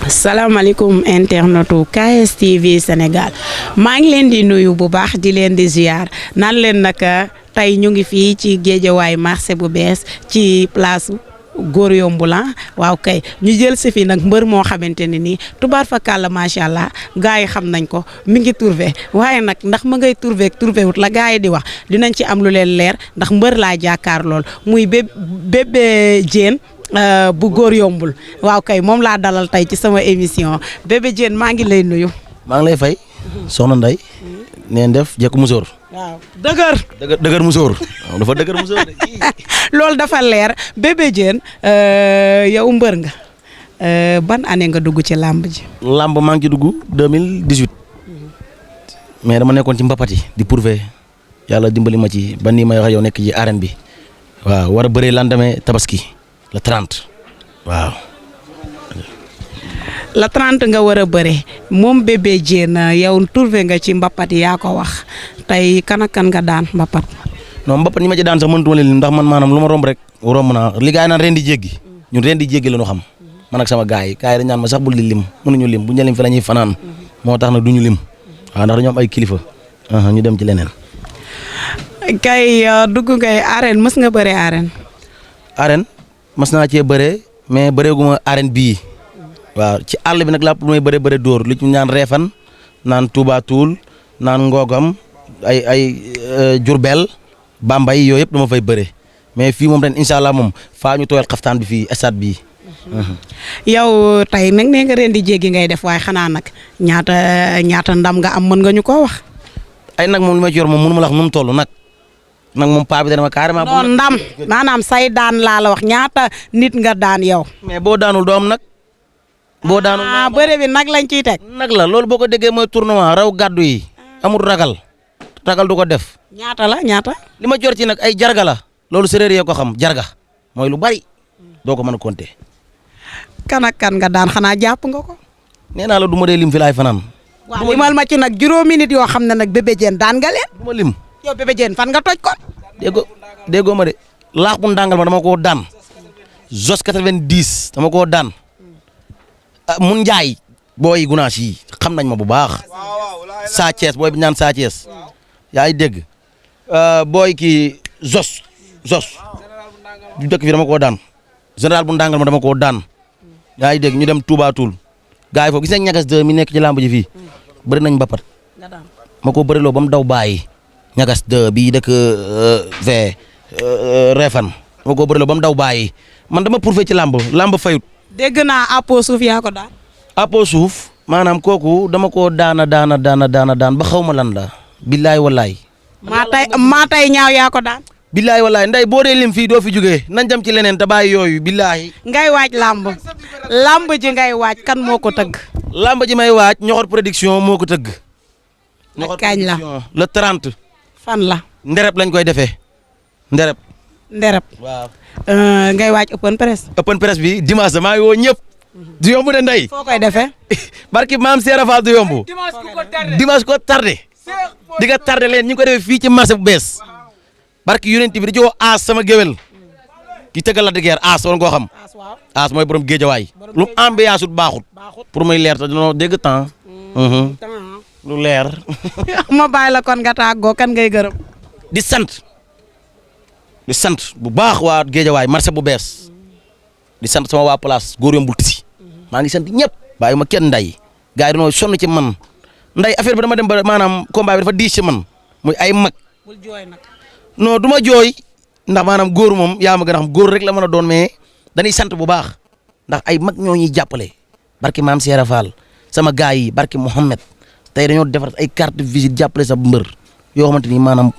salaamaaleykum internetu KSTV Sénégal maa ngi leen di nuyu bu baax di leen di ziar naan leen naka tey ñu ngi fii ci Géejawaay marché bu bees ci place Góor Yombulan waaw kay ñu jël si fi nag mbër moo xamante ne nii tubaar fa kàlla macha allah gars yi xam nañ ko mi ngi trouvé waaye nag ndax ma ngay trouvé wut la gars yi di wax dinañ ci am lu leen leer ndax mbër laa jàkkaar lool muy Bébé Diène bu Góor Yombul waaw kay moom laa dalal tey ci sama émission Bébé Diène maa ngi lay nuyu. maa ngi lay fay soxna Ndeye neen def jekku musóor. waaw dëgër musóor dafa dëgër musóor de. loolu dafa leer Bébé Diène yow mbër nga ban année nga dugg ci làmb ji. làmb maa ngi ci dugg 2018 mais dama nekkoon ci mbapat yi di prouver yàlla dimbali ma ci ba nii may wax yow nekk ci arène bi waaw war a bëree lendemain tabaski le 30 waaw. le 30 nga war a bëre moom Bébé Diène yow trouvé nga ci mbapat yaa ko wax tey kan ak kan nga daan mbapat. non mbapat ñi ma ci daan sax mënutuma leen ndax man maanaam lu ma romb rek romb naa li gars yi naan ren di jéggi ñun ren di jéggi la ñu xam man ak sama gars yi dañ naan ma sax bul di lim mënuñu lim bu ñu lim fi la ñuy fanaan moo tax nag du ñu lim waaw ndax dañoo am ay kilifa ñu dem ci leneen. kay dugg ngay arène mës nga bëre arène. arène mas naa cee bëre mais bëreeguma arène bii waaw ci àll bi nag laa lu may bëre dóor li ci ñaan reefan naan Touba Toul naan Ngogam ay Diourbel Bambay yooyu yëpp dama fay bëre mais fii moom ren incha allah moom faa ñu tooyal xaftaan bi fii stade bii. yow tey nag nee nga ren di jéggi ngay def waaye xanaa nag ñaata ndam nga am mën nga ñu koo wax. ay nag moom li ma ci yor moom mënu ma la wax nu mu toll nag moom paa bi dana ma carrément. non ndam maanaam say daan laa la wax ñaata nit nga daan yow. mais boo daanul doom nag. boo daanul bëre bi nag lañ ciy teg. nag la loolu boo ko déggee mooy tournoi raw gàddu yi amul ragal du ko def. ñaata la ñaata. li ma jor ci nag ay jarga la loolu séeréer yee ko xam jarga mooy lu bari doo ko mën a compter. kan ak kan nga daan xanaa jàpp nga ko. nee naa la du ma dee lim fi laay fanaan. waaw limal ma ci nag juróomi nit yoo xam ne nag Bébé Diène daan nga leen. du ma lim. yow Bébé Diène fan nga toj ko. déggoo ma de laax bu ndàngal ma dama koo daan jos 90 dama koo daan mun njaay booy gunaas yi xam nañ ma bu baax Sa Thiès booy bi ñaan Sa Thiès yaa ngi dégg booy kii Zos du dëkk fi dama koo daan général bu ndàngal ma dama koo daan yaa ngi dégg ñu dem Touba Toul gars yi foofu gis nañ ñagas 2 mi nekk ci làmb ji fii bëri nañ mbapat ma ko bëriloo ba mu daw bàyyi ñagas 2 bii dëkk ve Refan ma ko bëriloo ba mu daw bàyyi man dama pourfait ci làmb fayut. dégg naa Apo Suuf yaa ko daan. Apo Suuf maanaam kooku dama koo daan ba xaw ma lan la. billaay wallaay. maa tey ñaaw yaa ko daan. billaay wallaay nday boo dee lim fii doo fi jugee nañ dem ci leneen te bàyyi yooyu billaay. ngay waaj làmb ji ngay waaj kan moo ko tëgg. làmb ji may waaj ñoxor production moo ko tëgg. kañ la le 30. fan la. nderep lañ koy defee nderep. waaw. ngay waaj open press. bi dimanche maa ngi woo ñëpp. du yomb de nday. foo koy defee. barki maam Seera Fall du yomb. dimanche ko tardé. di nga tardé leen ñu ngi ko defee fii ci marché bu bees. barki yonent bi di jox aas sama géwél. ki tëggal la de guerre aas war nga koo xam. aas mooy borom géejawaay. lu ambiance ut baaxut. pour muy leer te dañoo dégg temps. lu leer. ma bàyyi la kon nga tàggoo kan ngay gërëm. di sant bu baax waa géejawaay marché bu bees. di sant sama waa place Góor Yombul tisi maa ngi sant ñëpp bàyyi ma kenn nday gars yi dañoo sonn ci man nday affaire bi dama dem ba maanaam combat bi dafa diis ci man muy ay mag. bul jooy nag. non du ma jooy ndax maanaam góor moom yaa ma gën a xam góor rek la mën a doon mais dañuy sant bu baax ndax ay mag ñoo ñuy jàppale barki maam Seera Fall sama gars yi barki Mohamed tey dañoo defar ay carte de visite jàppale sa mbër yoo xamante ni maanaam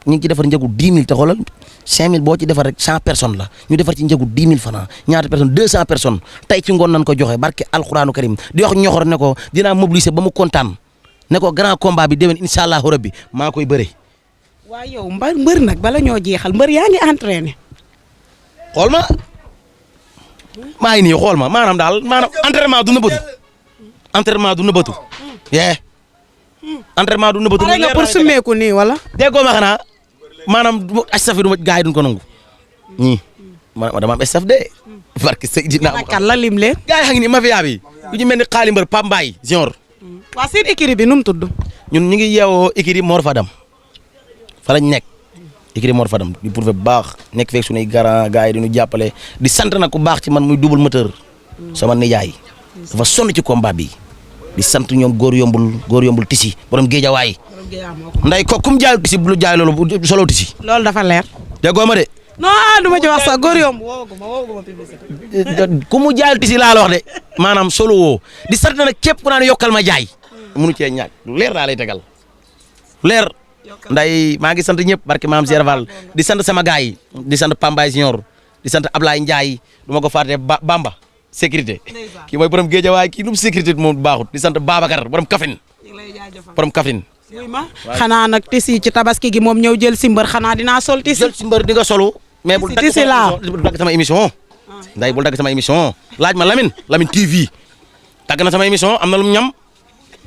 ñu ngi ci defar njëgu 10 000 te xoolal 5000 boo ci defar rek 100 personnes la ñu defar ci njëgu 10 000 francs ñaata personnes 200 personnes tey ci ngoon nañ ko joxe barki alxuraanu karim di wax ñoxor ne ko dinaa mobiliser ba mu kontaan ne ko grand combat bi déwén incha allahu rabbi maa koy bëre. waaw yow mbër nag bala ñoo jeexal mbër yaa ngi entraîné. xool ma maa ngi nii xool ma maanaam daal maanaam entraînement du nëbbatu entraînement du nëbbatu yee entraînement du nëbbatu pare nga pour sumeeku nii wala déggoo ma xanaa maanaam staff yi du ma gars yi duñ ko nangu ñii ma dama am staff de barke Seydina kan la lim leen gars yi xam ni mafia bi du ñu mel ni xaali mbër Pape Mbaye junior waa seen écurie bi nu mu tudd ñun ñu ngi yeewoo écurie Mor Fadam fa lañ nekk écurie Mor Fadam di prouvé bu baax nekk feeg suñuy garant gars yi di ñu jàppale di sant nag ku baax ci man muy double moteur sama nijaay dafa sonn ci combat bi di sant ñoom góor yombul tisi borom géejawaay nday ko kum jaayul tisi bu lu jaay loolu solo tisi loolu dafa leer déggoo ma de non du ma ci wax sax góor yomb woowaguma publicité ku mu jaayul tisi laa la wax de maanaam solo woo di sant nag képp ku naan yokkal ma jaay munu cee ñaaj lu leer daa lay tegal leer nday maa ngi sant ñëpp barke maam Serval di sant sama gaay yi di sant Pambaay Senior di sant Ablaye Ndiaye du ma ko fàtte Bamba sécurité kii mooy borom géejawaay kii lu mu sécurité moom baaxut di sant Babacar borom Kaffrine wuy ma xanaa nag tisi ci tabaski gi moom ñëw jël si mbër xanaa dinaa sol tisi jël si mbër di nga solo mais bul dagg sama émission nday bul dagg sama émission laaj ma Lamine TV dagg na sama émission am na lu mu ñam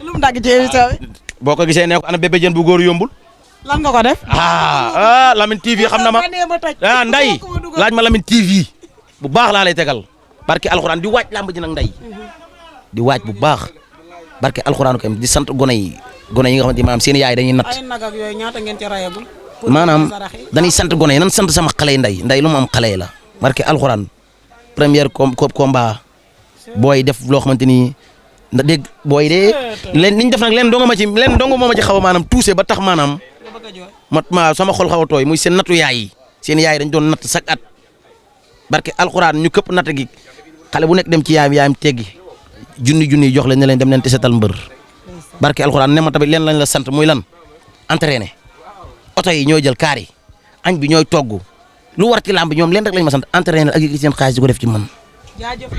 lu mu dagg ci émission bi boo ko gisee ne ko ana bébé jën bu góor yombul lan nga ko def Lamine TV xam na ma nday laaj ma Lamine TV bu baax laa lay tegal barke alxuraan di waaj làmb ji nag nday di waaj bu baax barke alxuraanu kam di sant gone yi nga xamante ni maanaam seen yaay dañuy natt ay nag ak yooyu ñaata ngeen ci rayagul maanaam dañuy sant gone yi nan sant sama xale yi nday lu mu am xale yi la barke alxuraan première combat booy def loo xamante ni na dégg booy de leen niñ def nag leen dongo moo ma ci xaw a maanaam tuuse ba tax maanaam ma sama xol xaw a tooy muy seen nattu yaay yi seen yaay dañ doon natt chaque at barke alxuraan ñu këpp natt gi xale bu nekk dem ci yaayam teggi junni jox leen ne leen dem leen te setal mbër barke alxuraan ne ma tamit leen lañ la sant muy lan entraîné oto yi ñooy jël kaar yi añ bi ñooy togg lu war ci làmb ñoom leen rek lañ ma sant entraîné ak yi seen xaalis di ko def ci man jaajëf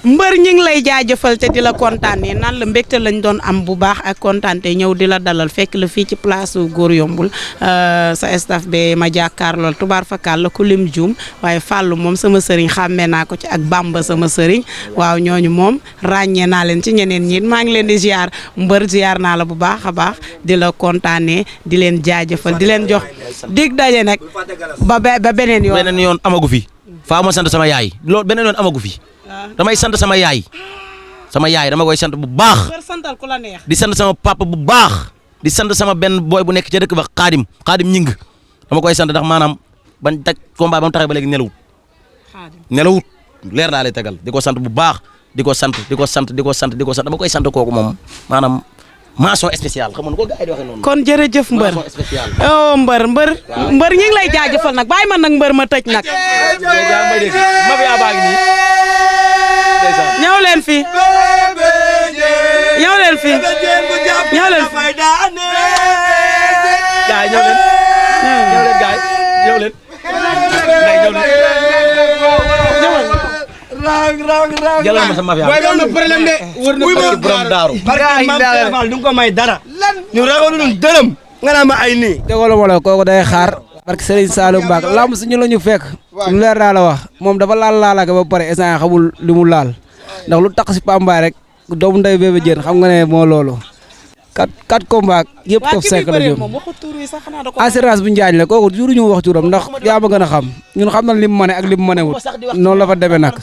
mbër ñi ngi lay jaajëfal te di la kontaanee naan la mbégte lañ doon am bu baax ak kontaante ñëw di la dalal fekk la fii ci place góor yombul sa staff be ma jàkkaar lool tubaar fakal la ku lim juum waaye Fallou moom sama sëriñ xàmmee naa ko ci ak Bamba sama sëriñ waaw ñooñu moom ràññee naa leen ci ñeneen ñi maa ngi leen di ziar mbër ziar naa la bu baax a baax di la kontaanee di leen jaajëfal di leen jox dig daje nag ba beneen yoon amagu fi faa ma sant sama yaay loolu beneen yoon amagu fi damay sant sama yaay dama koy sant bu baax di sant sama papa bu baax di sant sama benn booy bu nekk ca dëkk ba xaadim ñing dama koy sant ndax maanaam bañ teg combat ba mu taxee ba léegi nelawut leer daa lay tegal di ko sant bu baax di ko sant dama koy sant kooku moom maanaam mention spéciale xam nga ko gars yi di waxee noonu. kon jërëjëf mbër oh mbër ñi ngi lay jaajëfal nag bàyyi ma nag mbër ma tëj nag. ñëw leen fi ñëw leen fi ñëw leen fi. gaay ñëw leen gaay ñëw leen. jëlal ma sa mafia waaye am na problème de wër na borom daaru barke du ko may dara ñu ragalu ñu dërëm nga naa ma ay nii déggoo ma la kooku day xaar barke Serigne Saliou Mbacke lamb si ñu la ñu fekk lu leer daa la wax moom dafa laalaaka ba pare instant xamul li mu laal ndax lu tax si Pambaay rek doomu nday bébé jën xam nga ne moo loolu kat combat yëpp top 5 la jëm assurance bu njaañ la kooku juru ñu wax turam ndax yaa ma gën a xam ñun xam na lim mane ak lim manewut noonu la fa demee nag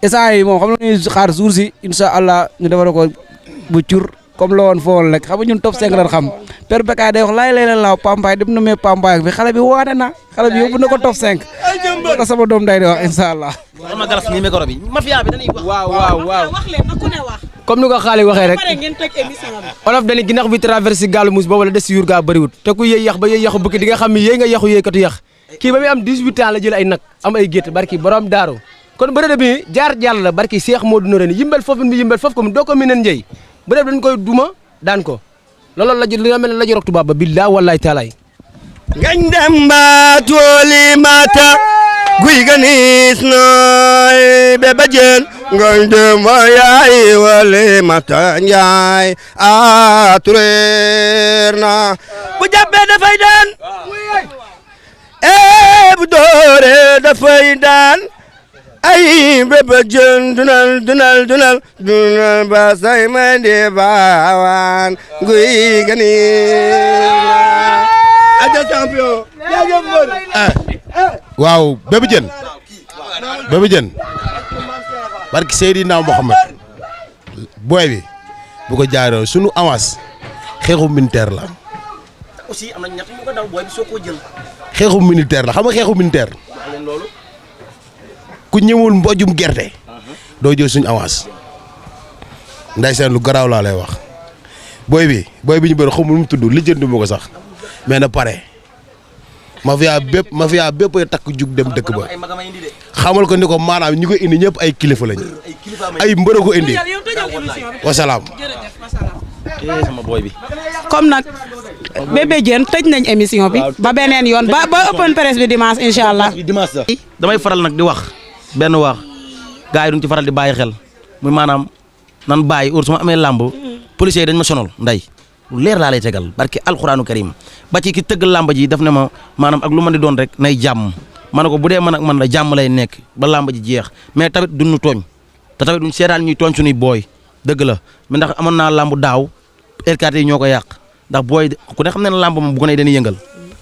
instant yi moom xam na ñuy xaar jour si incha allah ñu defal ko bu cur comme la woon foofu rek xam nga ñun top 5 lan xam per Bécaye day wax laay lay la laaw Pambaay dem na mais Pambaay bi xale bi waane na xale bi yóbbu na ko top 5 ko sama doom day di wax incha allah ma galas ni micro bi mafia bi dañuy wax waaw wax leen na ku ne wax comme ni ko xaali waxee rek pare ngeen tëj émission bi olof dañuy ginax bi traversé gaalu mus boobu la des si yur gaa bëriwut te ku yëy yax ba yëy yaxu bukki di nga xam ne yëy nga yaxu yëykatu yax kii ba muy am 18 ans la jël ay nag am ay gétt barki borom daaru kon bërëb bi jaar jàll la barki Cheikh Modou Noreyni yimbel foofu mi yimbel foofu comme doo ko minen njëy bërëb dañ koy duma daan ko loolu la li nga mel ne la jorok tubaab ba billaa wallahi taalaay ngañ dem ba tooli mata guy ganis nooy bébé jën ngañ dem ba yaay wale mata njaay a tureer na bu jàppee dafay daan bu doore dafay daan ay Bébé Diène dunal ba say ma di baawaan guy ga niis aja champion jaajëf mbër waaw Bébé Diène barki Seydina Mohamed booy bi bu ko jaaroo sunu avance xeexu militaire la aussi am na ñett mu ko daw booy bi soo ko jël. xeexu militaire la xam nga xeexu militaire ku ñëwul mbojum gerte doo jël suñu avance ndaysaan lu garaaw laa lay wax booy bi ñu bëri xamul mu tudd lijjanti ma ko sax mais na pare mafia bépp ay takk jug dem dëkk ba xamal ko ni ko maanaam ñi ko indi ñëpp ay kilifa lañ ay mbër ko indi wasalaam. sama booy bi. comme nag Bébé Diène tëj nañ émission bi ba beneen yoon ba open press bi dimanche incha allah. damay faral nag di wax benn wax gars yi duñ ci faral di bàyyi xel muy maanaam nan bàyyi su ma amee làmb policiers yi dañ ma sonal nday lu leer laa lay tegal barke alxuraanu karim ba ci ki tëgg làmb ji daf ne ma maanaam ak lu ma di doon rek nay jàmm ma ne ko bu dee man ak man la jàmm lay nekk ba làmb ji jeex mais tamit duñu tooñ te tamit duñ seetaan ñuy tooñ suñuy booy dëgg la mais ndax amoon naa làmb daaw LKT yi ñoo ko yàq ndax booy ku ne xam ne làmb moom bu ko ne dañuy yëngal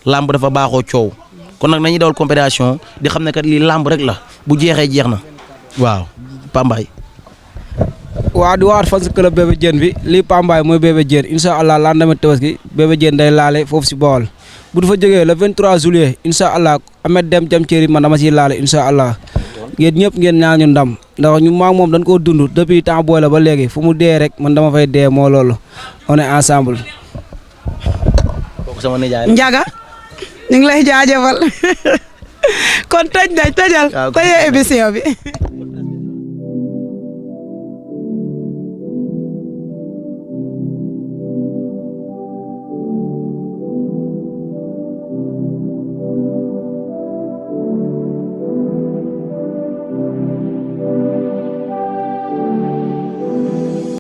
làmb dafa baaxoo coow kon nag nañuy dawal compétition di xam ne kat lii làmb rek la bu jeexee jeex na waaw Pambaay. waaw di waat fan si club Bébé Diène bi lii Pambaay mooy Bébé Diène incha allah lendemain Tabaski Bébé Diène day laale foofu si Bawol bu du fa jógee le 23 juillet incha allah Ahmed Dem jam Thierry man dama siy laale incha allah yéen ñëpp ngeen ñaan ñu ndam ndax ñu maag moom dañ koo dund depuis temps booy la ba léegi fu mu dee rek man dama fay dee moo loolu on est ensemble. kooku sama nijaay Njaga ñu ngi lay jaajëfal kon tëjal tëjee émission bi.